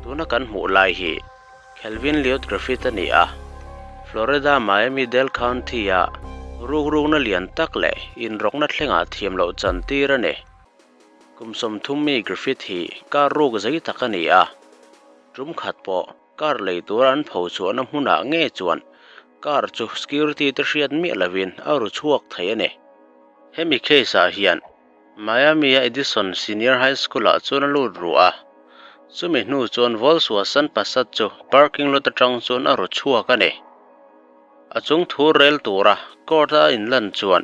Tuna kan hmuh lai hi Calvin Lloyd Griffith a ni a, Florida Miami-Dade County-a rukrukna lian tak leh inrawkna thlengah thiam loh chantir a ni. Kum 30 mi Griffith hi car ruk zei tak a ni a, tum khat pawh car lei tura an pho chhuahna hmunah nge chuan car chu security te hriat miah lovin a ru chhuak thei a ni. Hemi case-ah hian Miami-a Edison Senior High School-ah chuan a lut ru a, chumi hnu chuan Volkswagen Passat chu parking lot atang chuan a ru chhuak a ni. A chung thu rel tura court-a a inlan chuan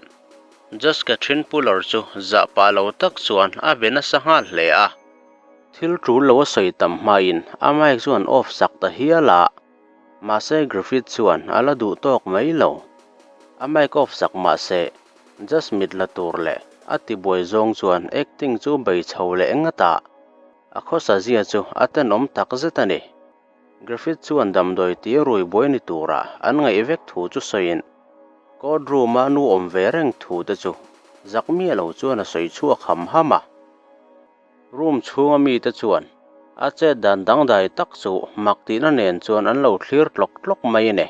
Judge Catherine Pooler chu zah pah lo tak chuan a be nasa nghal hle a. Thil tul lo a sawi tam hmain a mic chu an off sak ta hial a, mahse Griffith chuan a la duh tawk mai lo. A mic off sak mahse Judge mit la tur leh a tibuai zawng chuan acting chu bei chho leh ngat a, a khawsa zia chu a tenawm tak zet a ni. Griffith chuan damdawi tih rui buai ni tura an ngaih vek thu chu sawiin court room-a nu awm ve reng thu te chu zak miah lo chuan a sawi chhuak ham ham a. Room chhunga mite chuan a chet dan dangdai tak chu mak tihna nen chuan an lo thlir tlawk tlawk mai a ni.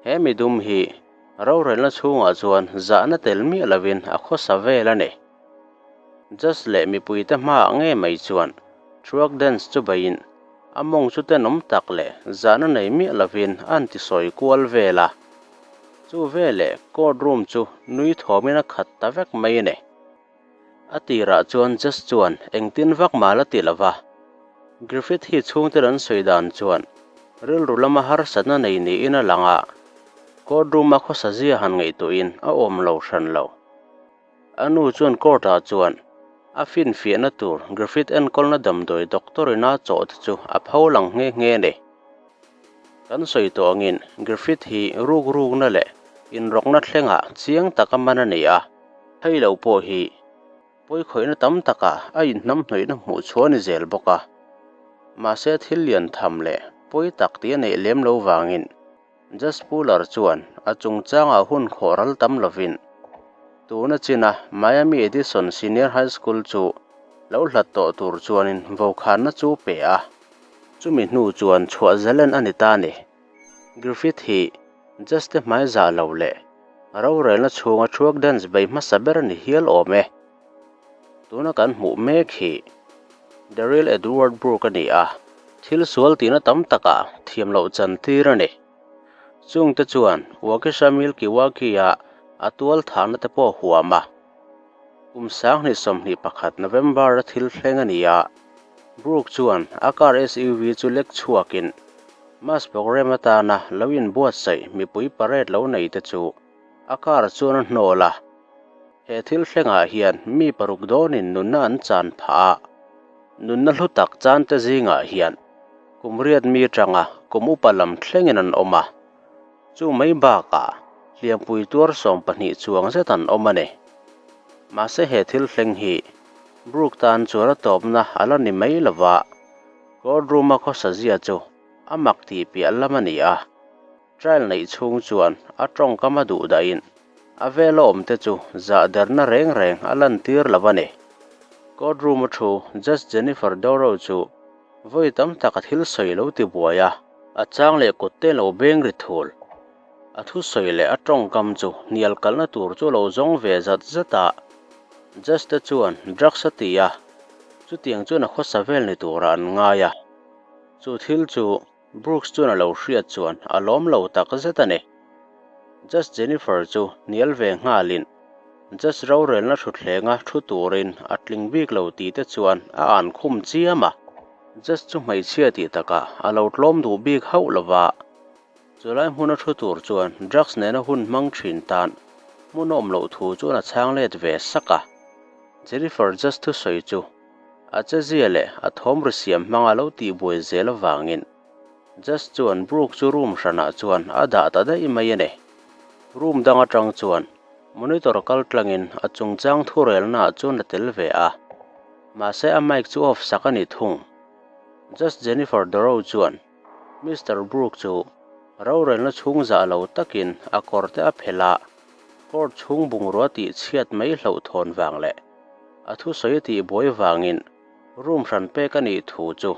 He midum hi rorelna chhungah chuan zahna tel miah lovin a khawsa vel a ni. Judge leh mipuite hmaah nge mai chuan truck dance chu beiin a mawng chu tenawm tak leh zahna nei miah lovin a an tisawi kual vel a. Chu veleh court room chu nui thawmin a khat ta vek mai a ni. A tirah chuan Judge chuan engtin vak mal a ti lo va. Griffith hi chhungte an sawi dan chuan rilru lama harsatna nei niin a lang a, court room-a khawsa zia han ngaihtuahin a awm lo hran lo. A nu chuan court-ah chuan a finfiahna tur Griffith enkawlna damdawi doctor-in a chawh te chu a pho lang nghe nghe a ni. Kan sawi tawh angin Griffith hi rukrukna leh inrawkna thlengah chiang taka man a ni a. Hei lo pawh hi pawikhawihna tam takah a inhnamhnawihna hmuh chhuah a ni zel bawk a. Mahse thil lian tham leh pawi tak tih a neih lem lo vangin Judge Pooler chuan a chungchangah hun khawh ral tam lovin tuna china Miami Edison Senior High School chu lo hlat tawh tur chuanin vokhanna chu pe a. Chumi hnu chuan chhuah zalen a ni ta a ni. Griffith hi Judge te hmai zah lo leh rorelna chhunga truck dance bei hmasa ber a ni hial awm e. Tuna kan hmuh mek hi Daryl Edward Brooke a ni a, thil sual tihna tam takah thiam loh chan tir a ni. Chungte chuan Waukesha Milwaukee-a a tual thahna te pawh huam a. Kum 2021 November-a thil thleng a ni a, Brooke chuan a car SUV chu lek chhuakin mass program atana lo inbuatsaih mipui parade lo nei te chu a car chuan a hnawl a. He thil thlengah hian mi paruk dawnin nunna an chan phah a, nunna hlu tak chan te zingah hian kum riat mi atanga kum upa lam thlengin an awm a, chu mai bakah hliampui tuar 20 chuang zet an awm a ni. Mahse he thil thleng hi Brooke tan chuan a tawpna a la ni mai lova, court room-a khawsa zia chu a mak tih piah lam a ni a. Trial neih chhung chuan a tawngkam a duh dahin a vela awm te chu zah derna reng reng a lantir lo a ni. Court room-a thu Judge Jennifer Dorow chu vawi tam tak a thil sawi lo ti buai a, a chang leh kut te lo beng ri thul. A thu sawi leh a tawngkam chu hnial kalna tur chu lo zawng ve zat zat a. Judge te chuan drugs a ti a, chutiang chuan a khawsa vel ni turah an ngai a. Chu thil chu Brooks chuan a lo hriat chuan a lawm lo tak zet a ni. Judge Jennifer chu hnial ve nghalin Judge rorelna thuthlenga thu turin a tling bik lo tih te chuan a an khum chiam a. Judge chu hmeichhia tih takah a lo tlawm duh bik hauh lova, chulai hmuna thu tur chuan drugs nena hun hmang thin tan hmun a awm loh thu chuan a chhang let ve sak a. Jennifer Judge thusawi chu a chezia leh a thawm ri siam hmanga lo tih buai zel avangin Judge chuan Brooke chu room hranah chuan a dah ta daih mai a ni. Room dang atang chuan monitor kal tlangin a chungchang thurelnaah chuan a tel ve a, mahse a mic chu off sak a ni thung. Judge Jennifer Dorow chuan Mister Brooke chu rorelna chhung zah lo takin a kawr te a phelh a, court chhung bungrua tih chhiat mai hlauh thawn vang leh a thusawi tih buai vangin room hran pek a nih thu chu.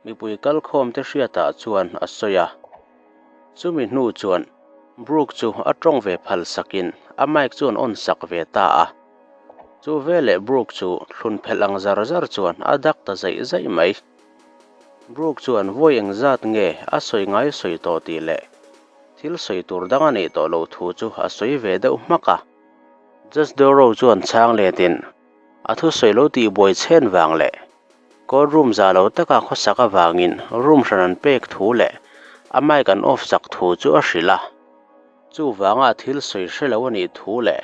mipui kalkhawmte hriatah chuan a sawi a. Chumi hnu chuan Brooke chu a tawng ve phal sakin a mic chu an on sak ve ta a. Chu veleh Brooke chu thlun phelh ang zar zar chuan a dak ta zaih zaih mai. Brooke chuan vawi engzat nge a sawi ngai sawi tawh tih leh thil sawi tur dang a neih tawh loh thu chu a sawi ve deuh hmak a. Judge Doro chuan chhang letin a thusawi lo tihbuai chhen vang leh Court room za lo taka khawsak avangin room hran an pek thu leh a mic an off sak thu chu a hrilh a. Chuvanga thil sawi hre lo a nih thu leh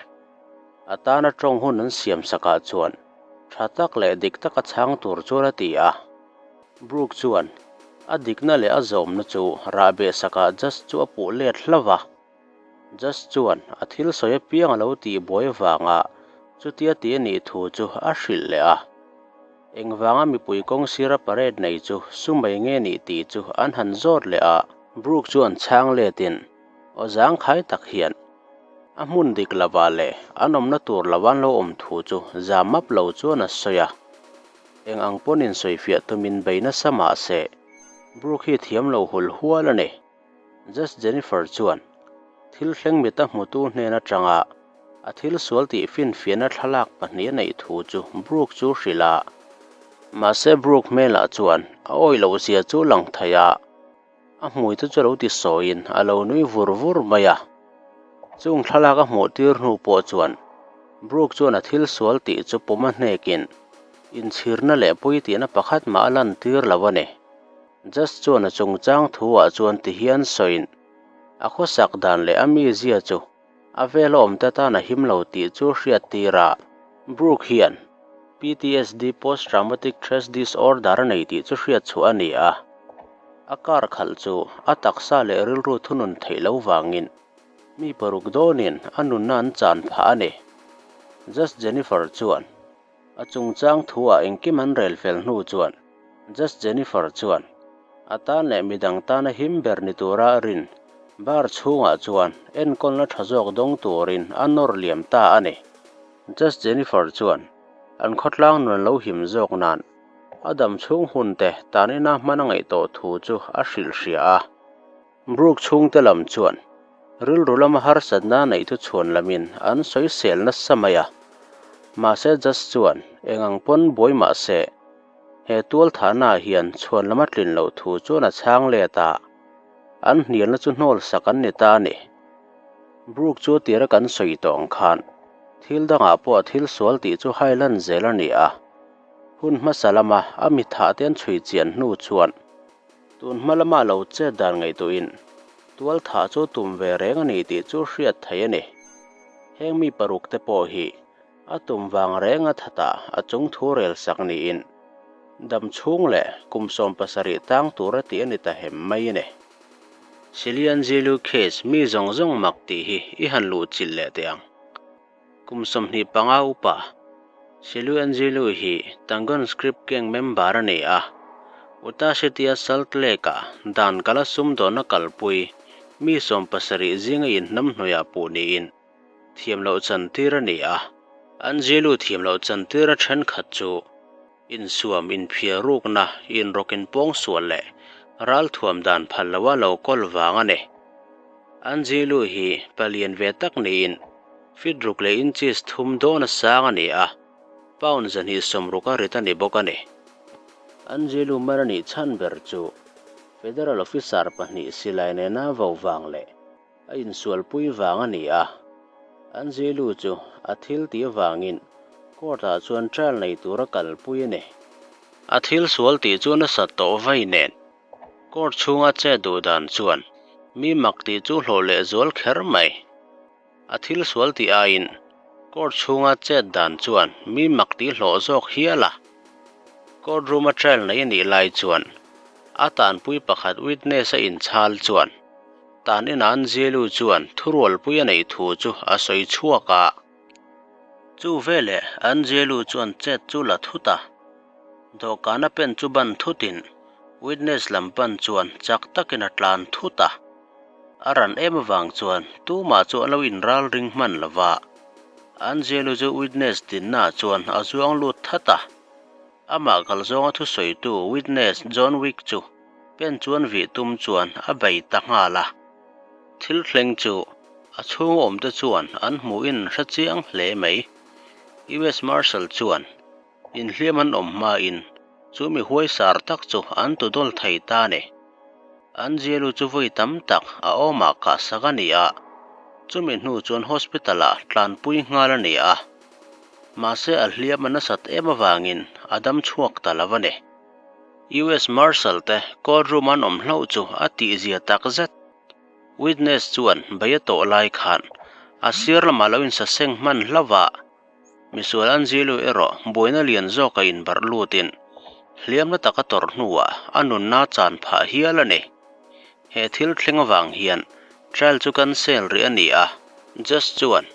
a tana tawng hun an siam sakah chuan tha tak leh dik taka chhang tur chuan a ti a. Brooke chuan a dikna leh a zawmna chu rahbeh sakah Judge chu a puh let hlauh a. Judge chuan a thil sawi apiang a lo tih buai avanga chutia ti a nih thu chu a hrilh leh a. Engvanga mipui kawng sira parade nei chu sumai nge nih tih chu an han zawt leh a. Brooke chuan chhang letin aw zangkhai tak hian a hmun dik lovah leh an awmna tur lo an lo awm thu chu za map lo chuan a sawi a. Eng ang pawn insawifiah tumin bei nasa mah se Brooke hi thiam lo hul hual a ni. Judge Jennifer chuan thil thleng mita hmutu hnen atanga a thil sual tih finfiahna thlalak pahnih a neih thu chu Brooke chu hrilh a. Mahse Brooke hmelah chuan a awih loh zia chu lang thei a, a hmui te chu lo ti sawiin a lo nui vur vur mai a. Chung thlalak a hmuh tir hnu pawh chuan Brooke chuan a thil sual tih chu pawm a hnekin inchhirna leh puitihna pakhat mah a lantir lo a ni. Judge chuan a chungchang thu-ah chuan ti hian sawiin, A khawsak dan leh a mizia chu a vel a awmte tan a him lo tih chu hriat tir a. Brooke hian PTSD, Post Traumatic Stress Disorder, a nei tih chu hriat chhuah a ni a. A car khalh chu a taksa leh rilru thunun theih lo vangin mi paruk dawnin a nunna an chan phah a ni. Judge Jennifer chuan A chungchang thu-ah engkim an rel fel hnu chuan Judge Jennifer chuan a tan leh midang tana him ber ni tura a rin bar chhungah chuan enkawlna tha zawk dawng turin a nawr liam ta a ni. Judge Jennifer chuan an khawtlang nun lo him zawk nan a dam chhung hunte tanina hman a ngaih tawh thu chu a hrilh hria a. Brooke chhungte lam chuan rilru lama harsatna neih chu chhuan lamin an sawisel nasa mai a. Mahse Judge chuan eng ang pawn buai mah se, he tualthahnaah hian chhuan lama tlin loh thu chuan a chhang let a, an hnialna chu hnawl sak an ni ta a ni. Brooke chu tira kan sawi tawh ang khan thil dangah pawh thil sual tih chu hailan zel a ni a. Hun hmasa lama a mithah te an chhui chian hnu chuan Tun hma lama lo chet dan ngaihtuahin tual thah chu tum ve reng a ni tih chu hriat theih a ni. Heng mi paruk te pawh hi a tum vang reng a thatah a chung thu rel sak niin dam chhung leh kum 70 tang tur a tih a ni ta hem mai a ni. Silian Zilu case mi zawng zawng mak tih hi i han luh chilh leh teh ang. Kum 25 upa Silu Anzilu hi Tangon Script Gang member a ni a, Utah City-a Salt Lake-ah dan kala sumdawnna kalpui mi 70 zinga inhnamhnawihah puh niin thiam loh chantir a ni a. Anzilu thiam loh chantir a thenkhat chu insuam inphiar rukna, inrawk inpawngsual leh ralthuam dan phal loa lo kawl vang a ni. Anzilu hi palian ve tak niin Feet ruk leh inches thum dawn a sang a ni a, pound 260 a rit a ni bawk a ni. Anjelu mar a nih chhan ber chu Federal officer pahnih silai nena vo vang leh a insualpui vang a ni a. Anjelu chu a thil tih avangin court-ah chuan trial nei tura kalpui a ni. A thil sual tih chu nasat tawh vai nen court chhunga chet duh dan chuan mi mak tih chu hlawh leh zual kher mai. A thil sual tih aiin court chhunga chet dan chuan mi mak tih hlawh zawk hial a. Court room a trial nei a nih lai chuan a tanpui pakhat witness a inchhal chuan tan inah an zialu chuan thurualpui a neih thu chu a sawi chhuak a. Chu veleh an zialu chuan chet chu la thut a. Dawhkan a pen chu ban thutin witness lam pan chuan chak takin a tlan thut a. A ran em avang chuan tumah chu an lo inral ring hman lo va. Angelo chu witness dinnaah chuan a zuang lut that a. Amah kal zawnga thusawitu witness John Wick chu pen chuan vih tum chuan a bei ta nghal a. Thil thleng chu a chhung awmte chuan an hmuhin hre chiang hle mai. US Marshal chuan inhliam an awm hmain chu mi huaisar tak chu an tudawl thei ta a ni. An zialu chu vawi tam tak a awmah kahsak a ni a, chumi hnu chuan hospital-ah tlanpui nghal a ni a. Mahse a hliam a nasat em avangin a dam chhuak ta lo a ni. US Marshal te court room an awm hlauh chu a tihzia tak zet. Witness chuan bei a tawh lai khan a sir lamah lo insaseng hman hlauh a, misual an zilu erawh buaina lian zawk a inbarh lutin hliamna taka tawrh hnuah a nunna chan phah hial a ni. He thil thleng avang hian trial chu cancel rih a ni a, judge chuan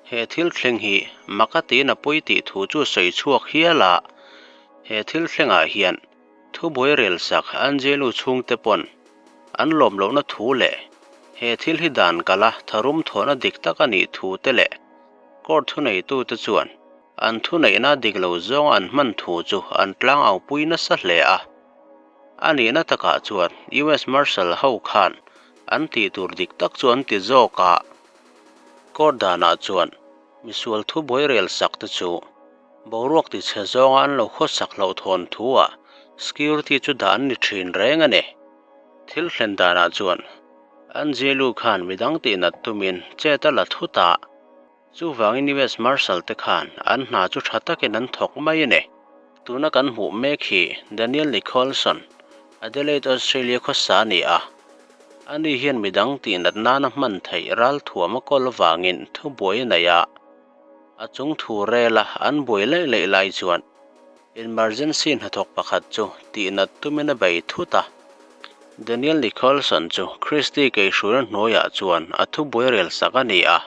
he thil thleng hi mak a tiin a pawi tih thu chu sawi chhuak hial a, he thil thlengah hian Thubuai relsak Angelo chhungte pawn an lawm lohna thu leh he thil hi dan kala tharum thawhna dik tak a nih thu te leh court thuneitute chuan an thuneihna dik lo zawnga an hman thu chu an tlangaupui nasa hle a. A nihna takah chuan US Marshal ho khan an tih tur dik tak chu an ti zawk a. Court danah chuan misual thubuai relsak te chu Boruak tichhe zawnga an lo khawsak loh thawn thuah security chu dah an ni thin reng a ni. Thil thlen danah chuan Angelou khan midang tihnat tumin chet a la thut a, chuvangin US Marshal te khan an hna chu tha takin an thawk mai a ni. Tuna kan hmuh mek hi Daniel Nicholson, Adelaide, Australia khawsa a ni a. Ani hian midang tihnat nana hman theih ralthuam a kawl avangin thubuai a nei a. A chung thu rela an buai laih laih lai chuan emergency hnathawk pakhat chu tihnat tumin a bei thut a. Daniel Nicholson chu Christy keihruina hnuaiah chuan a thubuai rel sak a ni a.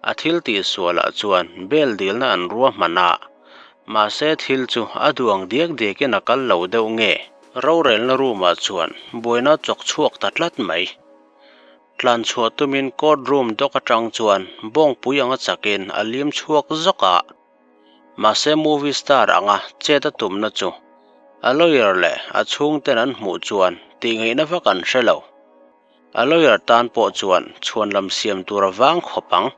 A thil tihsualah chuan bail dilna an ruahman a, mahse thil chu a duang diak diakin a kal lo deuh nge? Rorelna room-ah chuan buaina a chawk chhuak ta tlat mai. Tlan chhuah tumin court room dawk atang chuan bawngpui anga chakin a lim chhuak zawk a. Mahse movie star anga chet a tumna chu a lawyer leh a chhungten an hmuh chuan tihngaihna vak an hre lo. A lawyer tan pawh chuan chhuanlam siam tur a vang khawp ang.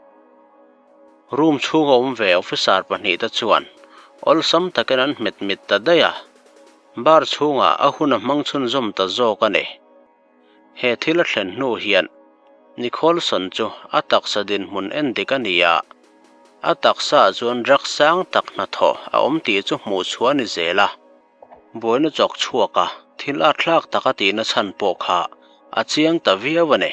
Room chhunga awm ve officer pahnihte chuan awlsam takin an hmet mit ta daih a. Bar chhungah a hun a hmang chhunzawm ta zawk a ni. He thil a thlen hnu hian Nicholson chu a taksa dinhmun en dik a ni a, a taksaah chuan drug sang tak hnathawh a awm tih chu hmuh chhuah a ni zel a. Buaina chawk chhuak a, thil a thlak tak a tihna chhan pawh kha a chiang ta viau a ni.